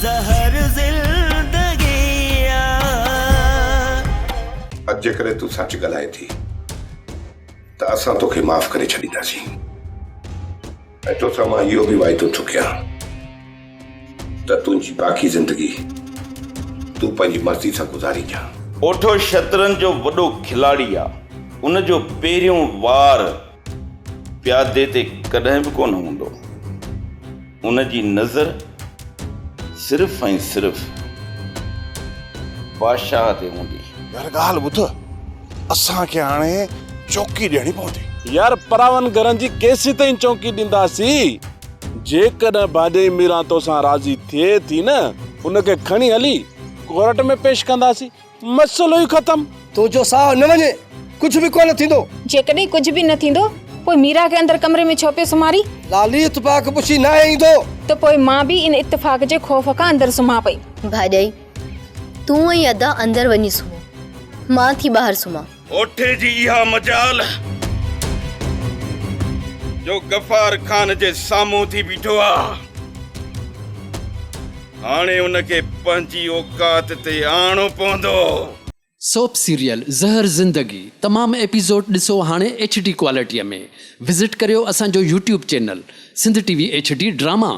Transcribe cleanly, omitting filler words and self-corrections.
زهر زندگي آ. اڄ جيڪڏهن تون سچ ڳالهائين ٿي ته اسان توکي معاف ڪري ڇڏينداسين ۽ توسان مان اهو به واعدو ٿو ڪيان ته تنهنجي باقي زندگي تون پنهنجي مرضي سان گذارينجان. اوٺو شطرنج جو وڏو کلاڙي آ. ان جو پهريون وار پيادي تي ڪڏهن به ڪونه هوندو. ان جي نظر صرف ۽ صرف بادشاهه تي هوندي. يار ڳالهه ٻڌ، اسان کي هاڻي چوڪي ڏيڻي پوندي. يار پراون گهرن جي ڪيسيتائين چونڪي ڏينداسين؟ جيڪڏهن ڀاڄائي ميران توسان راضي ٿئي ٿي نه، ان کي کڻي هلي ڪورٽ ۾ پيش ڪنداسين، مسئلو ئي ختم. تنهنجو ساهه نه وڃي، ڪجهه به ڪونه ٿيندو. جيڪڏهن ڪجهه به نه ٿيندو، پوء ميرا کي اندر ڪمري ۾ ڇو پيو سمهارين؟ لالي اتفاق پڇي ناهي ايندو. ته پوء مان به ان اتفاق جي خوف کان اندر سمهان پئي. ڀاڄائي، تون ۽ ادا اندر وڃي سمهو، مان ٿي ٻاهر سمهان. اوٺي جي اها مجال جو غفار خان جي سامهون ٿي بيٺو آ. هاڻي ان کي پنهنجي اوقات تي آڻڻو پوندو. سوپ سيريل زهر زندگي تمام ايپيسوڊ ڏسو هاڻي ايڇ ڊي ڪوالٽي ۾ وزٽ ڪريو اسان جو YouTube channel Sindh T V H D drama.